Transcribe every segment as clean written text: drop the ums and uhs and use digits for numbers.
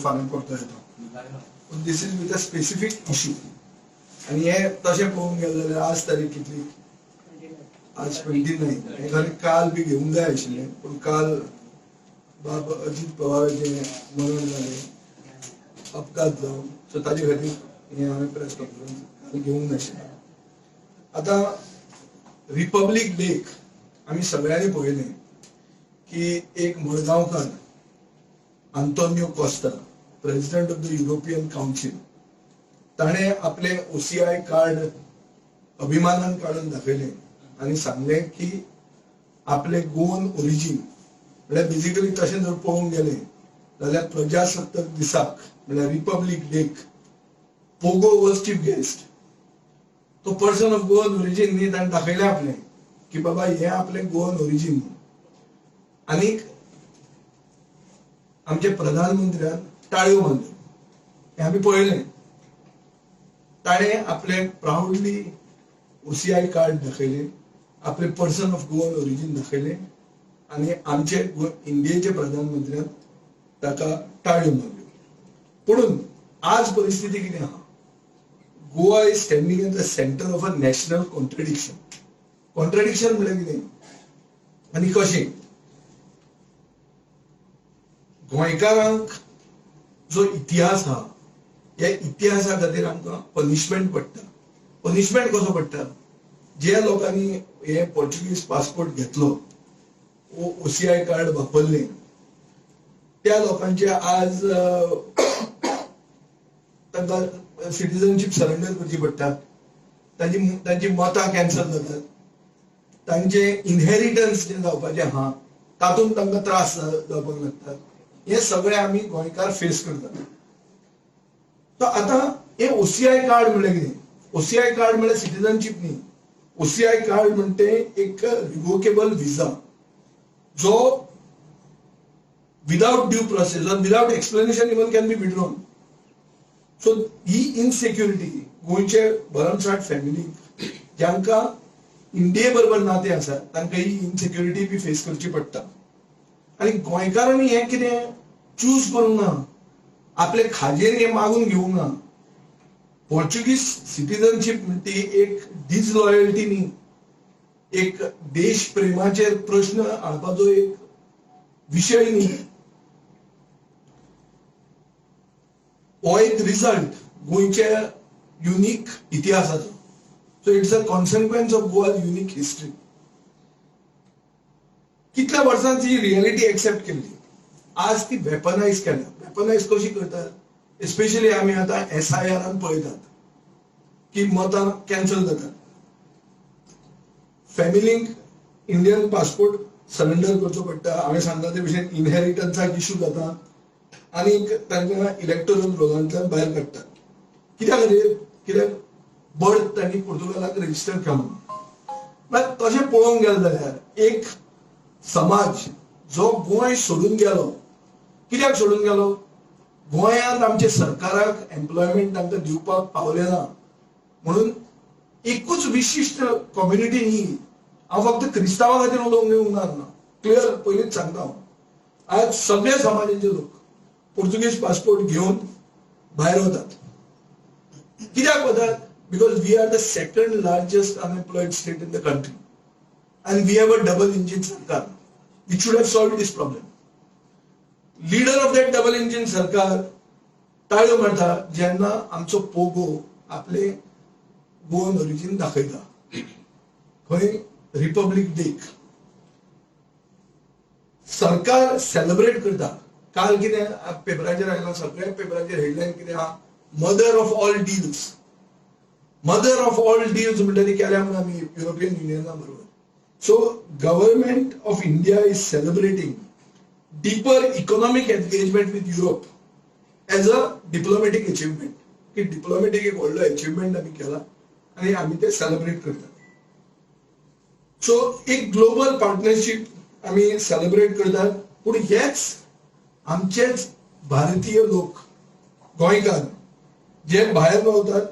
फाल्यां परतो येता. पूण this is with a specific issue. आनी हें तशें पळोवंक गेलें जाल्यार आज तारीख कितली? आज 29. हें खरें काल बी घेवंक जाय आशिल्लें, पूण काल बाब अजीत पवाराचें मरण जालें अपघात जावन, सो ताजे खातीर हें हांवें प्रेस कॉन्फरन्स काल घेवंक नाशिल्लें. आतां रिपब्लीक डेक आमी सगळ्यांनी पळयलें की एक मडगांवकार Antonio Costa, president of the European Council, ताणें आपलें OCI card अभिमानान काडून दाखयलें आनी सांगलें की आपलें गोवन ओरिजीन म्हळ्यार बेजिकली तशें जर पळोवंक गेलें जाल्यार प्रजासत्ताक दिसाक म्हळ्यार रिपब्लीक डेक पोगो वॉज चीफ गेस्ट. तो पर्सन ऑफ गोवन ओरिजीन न्ही, ताणें दाखयलें आपलें की बाबा हें आपलें गोवन ओरिजीन. आनीक आमचे प्रधानमंत्र्यान टाळयो मारल्यो हें आमी पळयलें. ताणें आपलें प्रावडली OCI card दाखयलें, आपलें पर्सन ऑफ गोवन ओरिजीन दाखयलें आनी आमचे इंडियेचे प्रधानमंत्र्यान ताका टाळयो मारल्यो. पुणून आज परिस्थिती कितें आहा? Goa is standing in the centre of a national contradiction. Contradiction म्हळ्यार कितें आनी कशें? गोंयकारांक जो इतिहास आहा, ह्या इतिहासा खातीर आमकां पनिशमेंट पडटा. पनिशमेंट कसो पडटा? ज्या लोकांनी हे पोर्चुगीज पासपोर्ट घेतलो, OCI card वापरलें, त्या लोकांचे आज तांकां सिटीजनशीप सरेंडर करची पडटा, तांची मतां कॅन्सल जातात, तांचे इनहेरिटन्स जें जावपाचें आहा तातूंत तांकां त्रास जावपाक लागतात. हे सगळे आमी गोंयकार फेस करतात. तर आतां हे OCI card म्हणल्यार कितें? OCI card म्हणल्यार सिटीजनशीप न्ही. OCI card म्हणटे एक रिवोकेबल विजा जो without due process or without explanation even can be withdrawn. So he insecurity गोंयचे भरमसाठ फॅमिलीक जांकां इंडिये बरोबर नातें आसा तांकां ही इनसेक्युरिटी बी फेस करची पडटा. आनी गोंयकारांनी हें कितें चूज करूंक ना, आपले खाजेर हें मागून घेवंक ना. पोर्चुगीज सिटीजनशीप म्हणटी एक डिसलॉयल्टी न्ही, एक देश प्रेमाचेर प्रश्न हाडपाचो एक विशय न्ही. हो एक रिजल्ट गोंयच्या unique इतिहासाचो. So it's a consequence of Goa's unique history. कितल्या वर्सांची रियलिटी एक्सेप्ट केल्ली, आज ती वेपनायज केल्या. वेपनायज कशी करतात? एस्पेशली आमी आतां SIR पळयतात की मतां कॅन्सल जातात, फॅमिलींक इंडियन पासपोर्ट सरेंडर करचो पडटा. हांवें सांगला ते भशेन इनहेरिटन्साक इशू जाता आनी तांकां इलेक्टोरल रोलांतल्यान भायर काडटात. कित्या खातीर? कित्याक बर्थ तांणी पुर्तुगालाक रजिस्टर केलो. म्हळ्यार तशें पळोवंक गेलें जाल्यार एक समाज जो गोंय सोडून गेलो, कित्याक सोडून गेलो? गोंयांत आमच्या सरकाराक एम्प्लॉयमेंट तांकां दिवपाक पावलें ना म्हणून एकूच विशिश्ट कम्युनिटी न्ही. हांव फक्त क्रिस्तांवा खातीर उलोवंक येवंक ना, क्लियर पयलींच सांगता हांव. आज सगळे समाजाचे लोक पोर्तुगीज पासपोर्ट घेवन भायर वतात. कित्याक वतात? Because we are the second largest unemployed state in the country and we have a double engine sarkar which should have solved this problem. Leader of that double engine sarkar टाळयो मारता जेन्ना आमचो पोगो आपले गोवन ओरिजीन दाखयता खंय? Republic डेक सरकार celebrate करता. काल कितें पेपराचेर आयलां, सगळ्या पेपराचेर हेडलायन कितें आहा? Mother of all deals. Mother of all deals म्हणटा ती केल्या म्हणून आमी युरोपियन युनियना बरोबर. So government of India is celebrating deeper economic engagement with Europe as a diplomatic achievement. की डिप्लोमॅटीक एक व्हडलो अचिव्हमेंट आमी केला आनी आमी ते सेलिब्रेट करतात. सो एक ग्लोबल पार्टनरशीप आमी सेलिब्रेट करतात. पूण हेच आमचेच भारतीय लोक गोंयकार जे भायर रावतात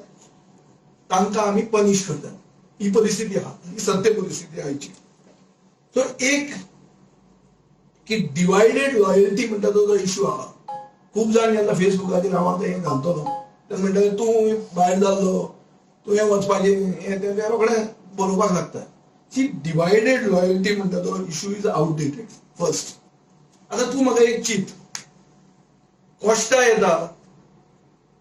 तांकां आमी पनिश करतात. ही परिस्थिती आहा, ही सत्य परिस्थिती आयची. सो एक की डिवायडेड लॉयल्टी म्हणटा तो जो इशू आहा खूब जाण जेन्ना फेसबुकाचेर हांव आतां हें घालतलो तेन्ना म्हणटा तूं भायर जाल्लो, तुवें वचपाचें हें तें रोखडें बरोवपाक लागता. सी, डिवायडेड लॉयल्टी म्हणटा तो इशू is outdated first. आतां तूं म्हाका एक चीत, कोश्टा येता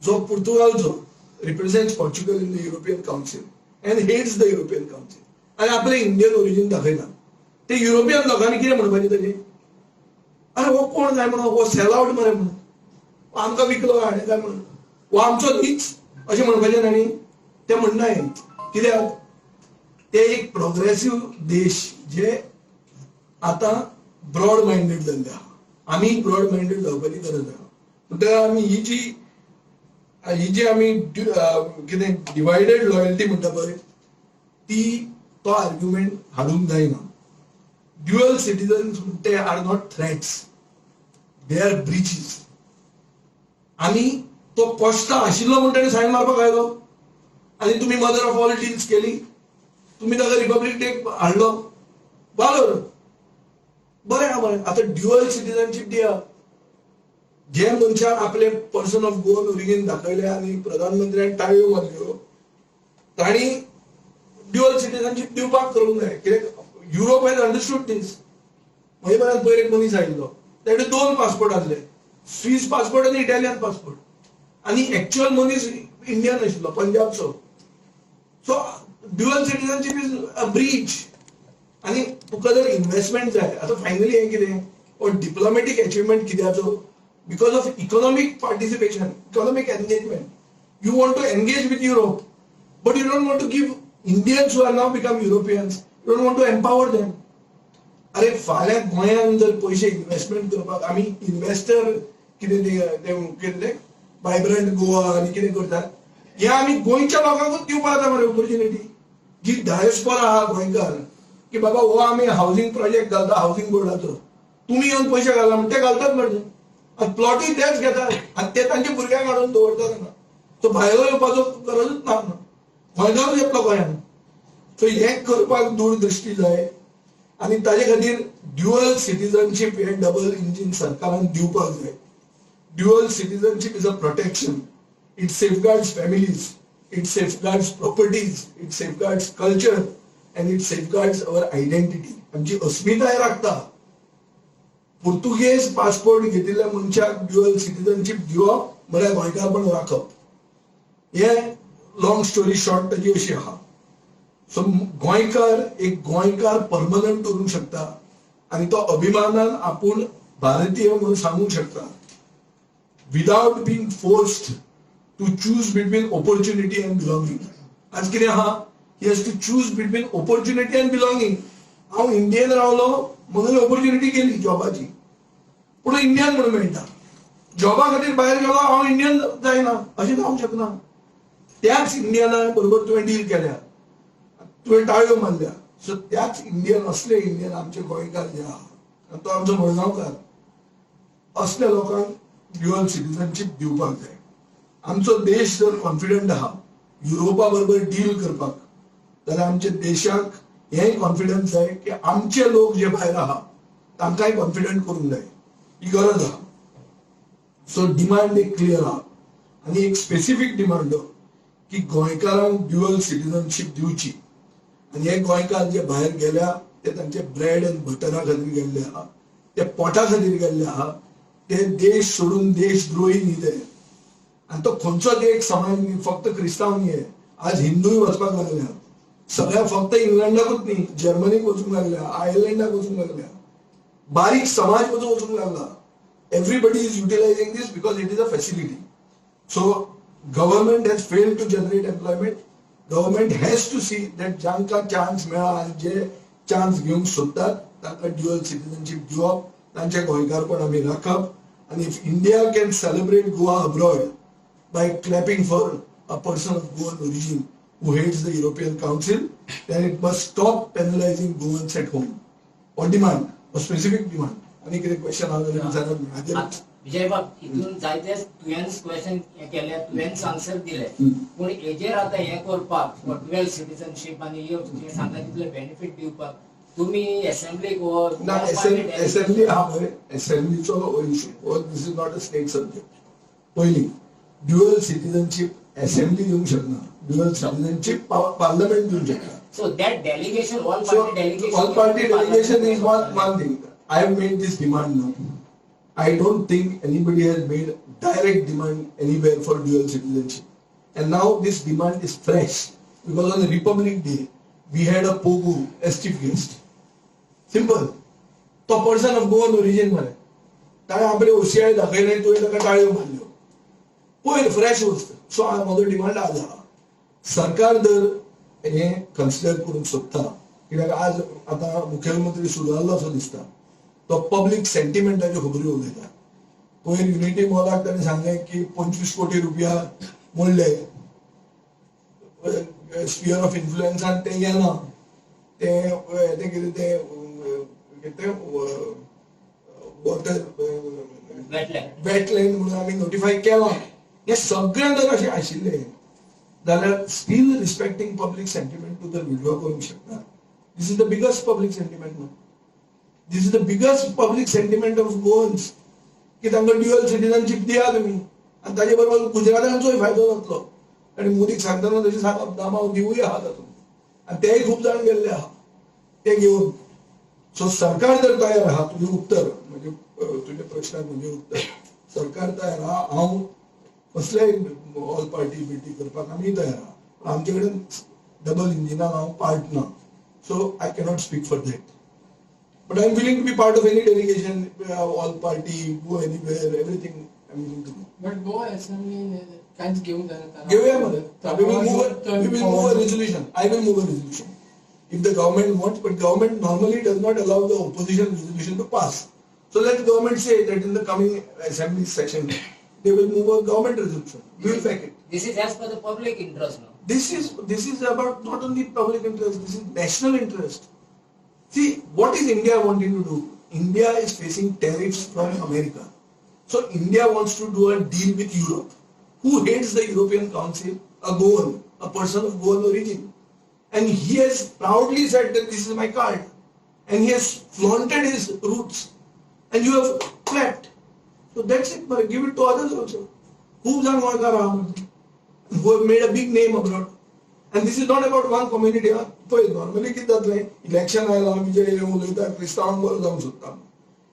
जो पुर्तुगालचो represents Portugal in the European Council and heads the European Council आनी आपले इंडियन ओरिजीन दाखयता. ते युरोपियन लोकांनी कितें म्हणपाचें ताजें? अरे हो कोण काय म्हणून, हो सेल आवट मरे म्हणून, आमकां विकलो हाणें काय म्हणून, हो आमचो न्हीच अशें म्हणपाचें तांणी. ते म्हणनाय कित्याक ते एक प्रोग्रेसीव देश जे आतां ब्रॉड मायंडेड जाल्ले आहा. आमी ब्रॉड मायंडेड जावपाची गरज आहा. म्हणटकच आमी ही जी आमी कितें डिवायडेड लॉयल्टी म्हणटा पळय ती तो आर्ग्युमेंट हाडूंक जायना. ड्युअल सिटीजन्स ते are not threats, they are bridges. आनी तो कोश्ता आशिल्लो म्हूण ताणें सायन मारपाक आयलो आनी तुमी मदर ऑफ ऑल डील्स केली, तुमी ताका रिपब्लीक डेक हाडलो, वालोर बरें आहा मरे. आतां ड्युअल सिटीजनशीप दिया, जे मनशान आपले पर्सन ऑफ गोवन ओरिजीन दाखयले आनी प्रधानमंत्र्यान टाळयो मारल्यो तांणी ड्युअल सिटीजनशीप दिवपाक करूंक जाय. कित्याक युरोप हॅज अंडरस्टूड दीस. म्हजे पर्यंत पयर एक मनीस आयिल्लो, ताणे 2 पासपोर्ट आहले, स्वीस पासपोर्ट आनी इटालियन पासपोर्ट, आनी एक्च्युअल मनीस इंडियन आशिल्लो, पंजाबचो. So dual citizenship is a bridge. आनी तुका जर इन्व्हेस्टमेंट जाय आतां फायनली हें कितें हो diplomatic achievement कित्याचो? Because of economic participation, economic engagement. You want to engage with Europe, but you don't want to give Indians who are now become Europeans, you don't want to empower them. अरे फाल्यां गोंयांत जर पयशे investment करपाक आमी investor कितें कितें vibrant Goa आनी कितें करतात, हें आमी गोंयच्या लोकांकूच दिवपाक जाता मरे ऑपॉर्च्युनिटी. जी डायस्पोरा आहा गोंयकार की बाबा हो आमी हावजींग प्रोजेक्ट घालता हावजींग बोर्डाचो, तुमी येवन पयशे घाला म्हण ते घालतात मरे. आनी प्लॉटूय तेच घेतात आनी ते तांच्या भुरग्यांक हाडून दवरतात हांगा. सो भायलो येवपाचो गरजूच ना, गोंयकारूच येतलो गोंयांत. सो हें करपाक दूरदृश्टी जाय आनी ताजे खातीर ड्युअल सिटीजनशीप हें डबल इंजीन सरकारान दिवपाक जाय. Dual citizenship is a protection. It safeguards families, it safeguards properties, it safeguards culture and it safeguards our identity. आमची अस्मिताय राखता. पुर्तुगेज पासपोर्ट घेतिल्ल्या मनशाक ड्युअल सिटीजनशीप दिवप म्हळ्यार गोंयकारपण राखप. हें लॉंग स्टोरी शॉर्ट ताजी अशी आहा. सो गोंयकार एक गोंयकार परमनंट उरूंक शकता आनी तो अभिमानान आपूण भारतीय म्हणून सांगूंक शकता without being forced to choose between opportunity and belonging. आज कितें आहा, he has to choose between opportunity and belonging. हांव इंडियन रावलो म्हणून ऑपॉर्च्युनिटी गेली जॉबाची, पूण इंडियन म्हणून मेळटा. जॉबा खातीर भायर गेलो हांव इंडियन जायना अशें जावंक शकना. त्याच इंडियना बरोबर तुवें डील केल्या, तुवें टाळयो मारल्या. सो त्याच इंडियन, असले इंडियन आमचे गोंयकार जे आहा, तो आमचो मडगांवकार, असल्या लोकांक ड्युअल सिटीजनशीप दिवपाक जाय. आमचो देश जर कॉन्फिडंट आहा युरोपा बरोबर डील करपाक जाल्यार आमच्या देशाक हें कॉन्फिडन्स जाय की आमचे लोक जे भायर आहा तांकांय कॉन्फिडंट करूंक जाय, ही गरज आहा. सो डिमांड एक क्लियर आहा आनी एक स्पेसिफीक डिमांड की गोंयकारांक ड्युअल सिटीजनशीप दिवची. आनी हे गोंयकार जे भायर गेल्या ते तांचे ब्रेड एंड बटरा खातीर गेल्ले आहा, ते पोटा खातीर गेल्ले आहा, ते देश सोडून देशद्रोही न्ही ते. आनी तो खंयचोच एक समाज न्ही, फक्त क्रिस्तांव न्ही, आज हिंदूय वचपाक लागल्या सगळ्या, फक्त इंग्लंडाकूच न्ही, जर्मनीक वचूंक लागल्या, आयर्लंडाक वचूंक लागल्या, बारीक समाज वचूंक लागला. Everybody is utilising this because it is a facility. So government has failed to generate employment. Government has to see that जांकां चान्स मेळ्ळा आनी जे चान्स घेवंक सोदतात तांकां ड्युअल सिटीजनशीप दिवप, तांचें गोंयकारपण आमी राखप. आनी if India can celebrate Goa abroad by clapping for a person of Goan origin who heads the European Council, then it must stop penalizing Goans at home. Or demand, or specific demand. आनी कितें question आहा जाल्यार विचारात. विजय बाब, हितून जायते तुवेंच question केले, तुवेंच आन्सर दिले, पूण हेजेर आतां हें करपाक ड्युअल सिटीजनशीप आनी हे सांगता तितले बेनिफीट दिवपाक तुमी असेंब्लीक ना, असेंब्ली आहा पळय, असेंब्लीचो issue, this is not a state subject. पयली ड्युअल सिटीजनशीप असेंब्ली दिवंक शकना, ड्युअल सिटीजनशीप पार्लमेंट दिवंक शकता. So that delegation, all So, party delegation. All party delegation is one thing. I have made this demand now. I don't think anybody has made direct demand anywhere for dual citizenship. And now this demand is fresh because on the Republic Day, we had a Pogu as chief guest. Simple. तो person of Goan origin मरे, ताणें आपले OCI दाखयलें, तुवें ताका टाळयो मारल्यो. पयर fresh वस्त. So म्हजो डिमांड आज आहा, सरकार जर हें कन्सिडर करूंक सोदता, कित्याक आज आतां मुखेलमंत्री सुदारलो असो दिसता, तो पब्लीक सेंटिमेंटाच्यो खबरी उलयता. पयर युनिटी मॉलाक ताणें सांगलें की 25 कोटी रुपया मोडले, स्पियर ऑफ इन्फ्लुएन्सान तें येना, तें तें कितें तें कितें वॉटर वेटलँड म्हणून आमी नोटिफाय केलां. हें सगळें जर अशें आशिल्लें जाल्यार स्टील रिस्पेक्टींग पब्लीक सेंटिमेंट तूं जर विड्रॉ करूंक शकता. This is the biggest public sentiment न्हू, this is the biggest public sentiment of Goans की तांकां ड्युअल सिटीजनशीप दिया तुमी, आनी ताजे बरोबर गुजरातांचोय फायदो जातलो. आनी मोदीक सांगतना तशें सांगप दामाव दिवूय आहा तातूंत, आनी तेय खूब जाण गेल्ले आहा ते घेवन. सो सरकार जर तयार आहा, तुजें उत्तर म्हणजे तुज्या प्रश्नाक म्हणजे उत्तर, सरकार तयार आहा, हांव कसलेय ऑल पार्टी मिटींग करपाक आमी तयार आहा, पण आमचे कडेन डबल इंजिनाक हांव पार्ट ना, so I cannot speak for that. But I am willing to be part of any delegation, all party, go anywhere, everything I am willing to go. But Goa assembly कांयच घेवंक जायना. घेवया मरे, we will move a resolution. I will move a resolution if the government wants, but government normally does not allow the opposition resolution to pass. So let government say that in the coming assembly session they will move a government resolution. We will back it. This is as per the public interest now. This is about not only public interest, this is national interest. See, what is India wanting to do? India is facing tariffs from America. So India wants to do a deal with Europe. Who heads the European Council? A Goan, a person of Goan origin. And he has proudly said that this is my card. And he has flaunted his roots. And you have clapped. So that's it, but give it to others also. Who have made a big name abroad. And this is not about one community. Normally कितें जातलें, election आयलां, विजय उलयता, क्रिस्तांवांक बरो जावंक सोदता.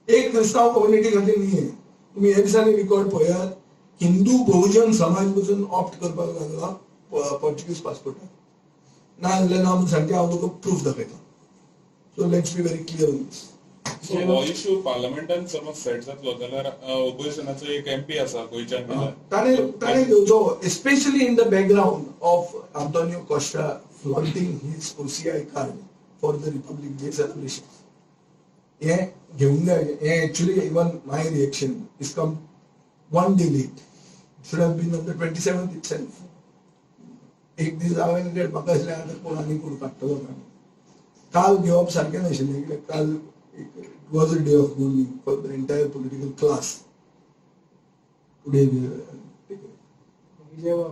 एक क्रिस्तांव community खातीर न्ही, तुमी हे दिसांनी रिकॉर्ड पळयात, हिंदू बहुजन समाज पसून ऑप्ट करपाक लागला पोर्चुगीज पासपोर्टाक. ना जाल्यार ना म्हणून सारकें हांव तुका प्रूफ दाखयता. So let's be very clear on this. So हो इशू पार्लमेंटान समज सेट जातलो जाल्यार ओपोजिशनाचो एक एमपी आसा गोंयच्यान, ताणें घेवचो, especially in the background of Antonio Costa flaunting his OCI card for the Republic Day celebration. हें घेवंक जाय. हें actually even my reaction is come one day late, should have been on the 27th itself. एक दीस हांवें म्हाका आसलें आतां कोण आनी कोण काडटलो काय. काल घेवप सारकें नाशिल्लें, कित्याक काल it was a day of mourning for the entire political class. Today we जेव्हा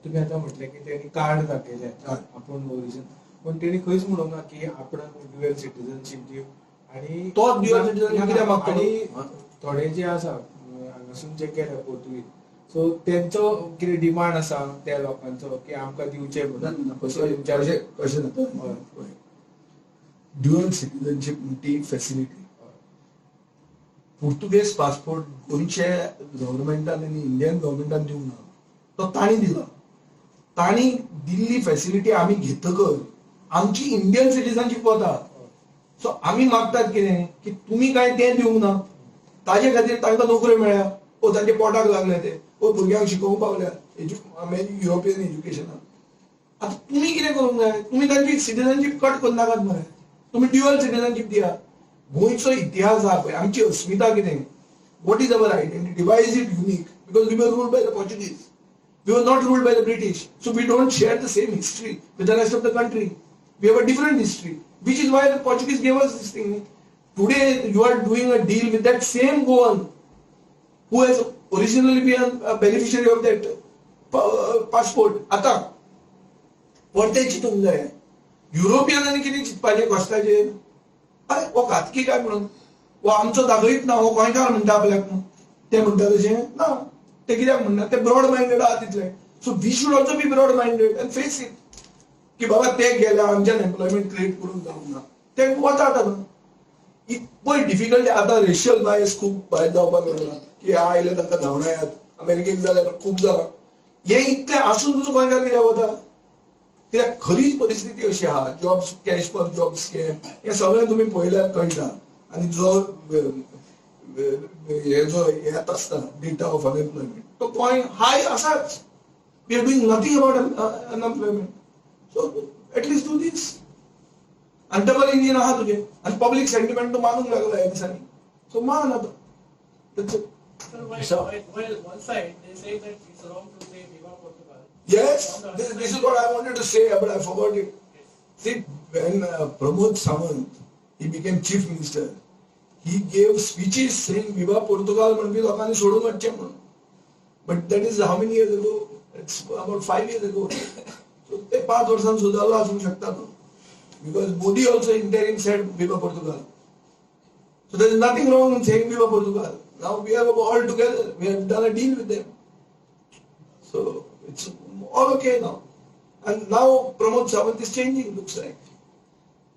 तुम्ही आता म्हटलं की त्यांनी कार्ड दाखयलें आपूण ओरिजिन, पण तेणी खंयच म्हणूंक ना की आपणाक ड्युअल सिटीजनशीप दिव. आनी तो ड्युअल सिटीजनशीप कित्याक मागतलो? आनी थोडे जे आसा हांगासून जे गेले पोर्तुगीज, सो तेंचो कितें डिमांड आसा त्या लोकांचो की आमकां दिवचें म्हणून. कशें जाता, ड्युअल सिटीजनशीप ती फॅसिलिटी पुर्तुगेज पासपोर्ट गोंयचे गव्हर्मेंटान आनी इंडियन गव्हर्मेंटान दिवंक ना, तो तांणी दिला. तांणी दिल्ली फॅसिलिटी आमी घेतकच आमची इंडियन सिटीजनशीप वता. सो आमी मागतात कितें की तुमी कांय तें दिवंक ना, ताजे खातीर तांकां नोकऱ्यो मेळ्ळ्या, ओ तांच्या पोटाक लागले ते, ओ भुरग्यांक शिकोवंक पावल्या युरोपियन एज्युकेशनाक. आतां तुमी कितें करूंक जाय, तुमी तांची सिटीजनशीप कट करनाकात मरे, तुमी ड्युअल सिटीजनशीप दिया. गोंयचो इतिहास आहा पळय, आमची अस्मिता कितें, what is our identity, why is it unique? Because we were ruled by the Portuguese, we were not ruled by the British, so we don't share the same history with the rest of the country. We have a different history, which is why the Portuguese gave us this thing. Today you are doing a deal with that same Goan who has originally been a beneficiary of that passport. आतां परतें चिंतूंक जाय, युरोपियनांनी कितें चिंतपाचें कोस्ताचेर? अरे हो घातकी काय म्हणून हो आमचो दाखयत ना, हो गोंयकार म्हणटा आपल्याक म्हणून ते म्हणटा तशें ना, ते कित्याक म्हणना, ते ब्रॉड मायंडेड आहा तितले. So we should also be broad minded and face it की बाबा ते गेल्या आमच्यान एम्प्लॉयमेंट क्रिएट करूंक जावंक ना, ते वतात आतां. पळय डिफिकल्टी आतां रेशियल बायस खूब भायर जावपाक लागला की आयले तांकां धांवडायात, अमेरिकेक जाल्यार खूब जालां. हें इतलें आसून तुजो गोंयकार कित्याक वता? कित्याक खरीच परिस्थिती अशी आहा, jobs cash for job scam हें सगळें तुमी पळयल्यार कळटा. आनी जो हे जो येत आसता डेटा ऑफ अनएम्प्लॉयमेंट तो गोंय हाय आसाच. We are doing nothing about unemployment, so at least do this. आनी डबल इंजीन आहा तुजें आनी पब्लीक सेंटिमेंट तूं मानूंक लागला ह्या दिसांनी, सो मान आतां. Sir, while one side they say that it's wrong to say Viva Portugal. Yes, this is what I wanted to say, but I forgot it. See, when Pramod Sawant, he became chief minister, he gave speeches saying Viva Portugal म्हणपी लोकांनी सोडून वचचें म्हणून. But that is how many years ago? It's about 5 years ago. So ते 5 वर्सां सुदारलो आसूंक शकता तो, because Modi also interim said Viva Portugal. So there is nothing wrong in saying Viva Portugal. Now we are all together. We have done a deal with them. So it's all okay now. And now Pramod Sawant is changing, looks like.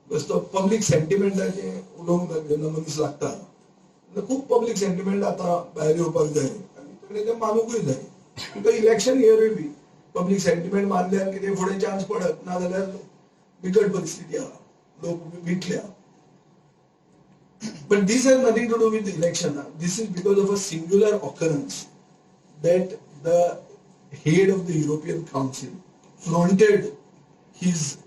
Because the public sentiment उलोवंक जेन्ना मनीस लागता, खूब public sentiment आतां भायर येवपाक जाय आनी ताणें तें मानूंकूय जाय. Because election year will be public sentiment मानल्यार कितें फुडें चान्स पडत, ना जाल्यार बिकट परिस्थिती आहा, लोक विटल्या. But this has nothing to do with the election. This is because of a singular occurrence that the head of the European Council flaunted his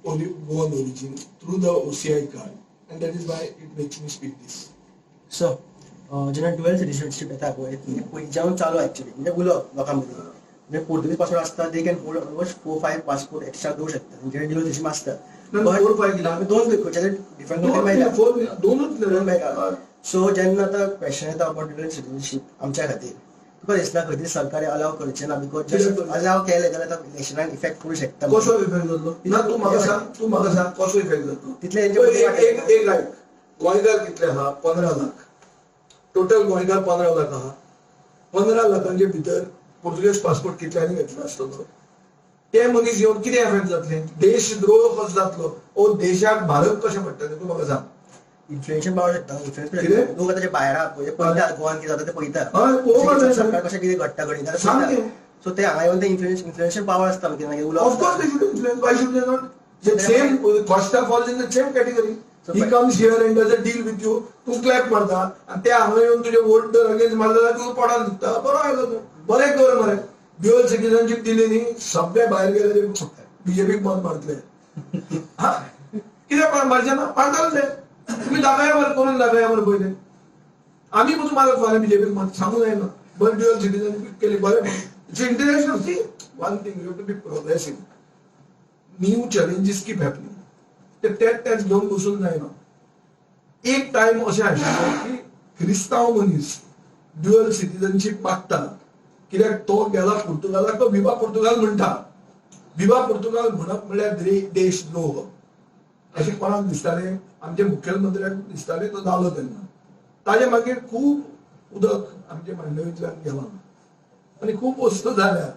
Goan origin through the OCI card, and that is why it makes me speak this. So, जेन्ना dual citizenship येता पळय, पयलींच्यान चालू actually, म्हणजे उलोवप लोकां मदीं, म्हणजे पोर्तुगीज पासपोर्ट आसता, they can hold almost 4-5 passport extra दवरूं शकता, म्हणजे ड्युअल सिटिझनशीप आसता. दोन डिफरंट दोन मेळटा. सो जेन्ना आतां क्वेश्चन येता अबाउट ड्युअल सिटिझनशीप आमच्या खातीर, तुका दिसना खंय सरकार अलाव करचें ना, because just allow केलें जाल्यार आतां इलेक्शनाक इफेक्ट करूं शकता. कसो इफेक्ट जातलो? ना तूं म्हाका सांग, तूं म्हाका सांग कसो इफेक्ट जातलो? तितले एक आयक, गोंयकार कितले आहा? 15 लाख टोटल गोंयकार, 15 लाख आहा. 15 लाखांचे भितर पोर्तुगेज पासपोर्ट कितल्यांनी घेतलो आसतलो? ते मनीस येवन कितें एफेक्ट जातले? देशद्रोह कसो जातलो? ओ देशाक भारत कशें पडटलें? तूं म्हाका सांग. इन्फ्लुएन्शन पावूंक शकता, इन्फ्लुएन्स लोक आतां भायर आहा पळय, पळयतात गोवान कितें जाता तें पळयतात, सरकार कशें कितें घडटा घडयता, सो ते हांगा येवन ते इन्फ्लुएन्शन पावर आसता मागीर उलोवप. Of course they should influence, why should they not? The same Costa falls in the same category. He comes here and does a deal with you, तूं क्लॅप मारता आनी ते हांगा येवन तुजे वोट अगेन्स्ट मारता जाल्यार तुका पोटान दुखता. बरो आयलो तूं, बरें कर मरे, ड्युअल सिटिझनशीप दिली न्ही, सगळे भायर गेले बीजेपीक मत मारतले. कित्याक मारचें ना? मारताले ते. तुमी दाखया मरे, करून दाखया मरे पयलें. आमी पसून मारत फाल्यां बीजेपीक मत, सांगूंक जायना. बरें ड्युअल सिटिझनशीप केली, बरें. It's international. See, one thing you have to be progressive. New challenges keep happening. ते तेच घेवन बसून जायना. एक टायम अशें आशिल्लें की क्रिस्तांव मनीस ड्युअल सिटिझनशीप मागता, कित्याक तो गेला पुर्तुगालाक, तो विवा पुर्तुगाल म्हणटा. विवा पुर्तुगाल म्हणप म्हणल्यार देशद्रोह अशें कोणाक दिसतालें? आमच्या मुखेलमंत्र्याक दिसतालें, तो जालो तेन्ना. ताजे मागीर खूब उदक आमच्या मांडवींतल्यान गेलां आनी खूब वस्तू जाल्या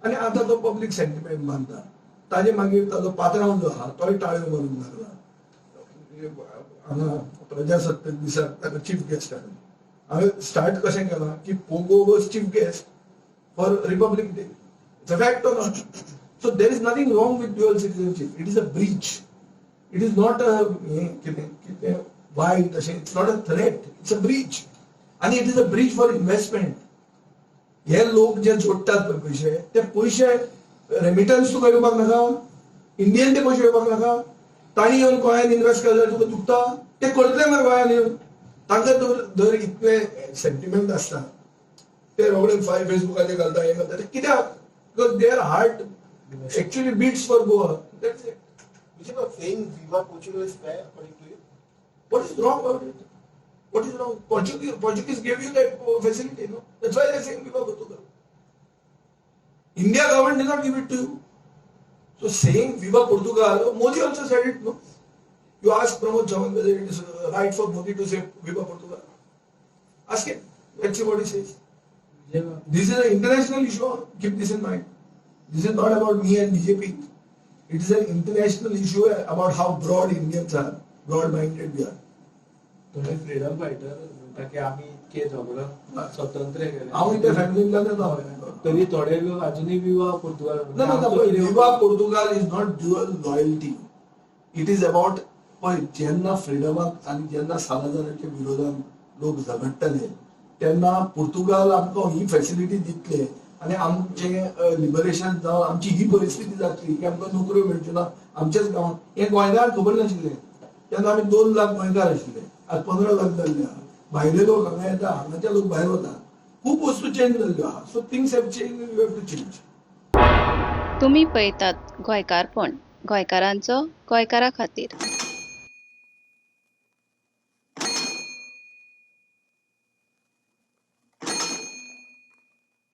आनी आतां तो पब्लीक सेंटिमेंट मानता. ताजे मागीर ताजो पात्रांव जो आहा तोय टाळयो मारूंक लागला. हांगा प्रजासत्ताक दिसाक ताका चीफ गेस्ट आहा. हांवें स्टार्ट कशें केलां की Pogo was chief guest for Republic Day. It's a fact or not? So there is nothing wrong with dual citizenship. It is a breach. It is not a कितें वायट अशें, it's not a threat, it's a breach. आनी it is a breach for investment. हे लोक जे जोडटात पळय पयशे, ते पयशे रेमिटन्स तुका येवपाक नाका, इंडियन ते पयशे येवपाक नाका, तांणी येवन गोंयांत इन्वेस्ट केले जाल्यार तुका दुखता? ते करतले मरे गोंयांत येवन. तांकां दर इतले सेंटिमेंट आसता, ते रोखडे फेसबुकाचेर घालता, हें घालता, ते कित्याक? Because their heart actually beats for Goa. That's it. Saying Viva Portugal is fair according to you? What is wrong about it? What is wrong? Portuguese gave you that facility, no? That's why they are saying Viva Portugal. India government did not give it to you. So saying Viva Portugal, Modi also said it, no? You ask Pramod Sawant whether it is right for Modi to say Viva Portugal. Ask him. Let's see what he says. This is an international issue. Keep this in mind. This is not about me and BJP. It is an international issue about how broad Indians are, broad-minded we are. थोडे freedom fighter म्हणटा की आमी इतके झगडून स्वतंत्र केले. हांव त्या फॅमिलींतल्यान येता. तरी थोडे लोक अजुनूय विवा पुर्तुगाल. ना ना, Viva Portugal is not dual loyalty. It is about पळय, जेन्ना फ्रिडमाक आनी जेन्ना सालाझाराच्या विरोधान लोक झगडटले तेन्ना पुर्तुगाल आमकां ही फॅसिलिटी दितले आनी आमचें लिबरेशन जावन आमची ही परिस्थिती जातली की आमकां नोकऱ्यो मेळच्यो ना आमच्याच गांवांत. हें गोंयकारांक खबर नाशिल्लें. तेन्ना आमी 2 लाख गोंयकार आशिल्ले, आज 15 लाख जाल्ले आहा. भायले लोक हांगा येता, हांगाचे लोक भायर वता. खूब वस्तू चेंज जाल्ल्यो आहा. So things have change, you have to change. तुमी पळयतात गोंयकारपण, गोंयकारांचो गोंयकारा खातीर.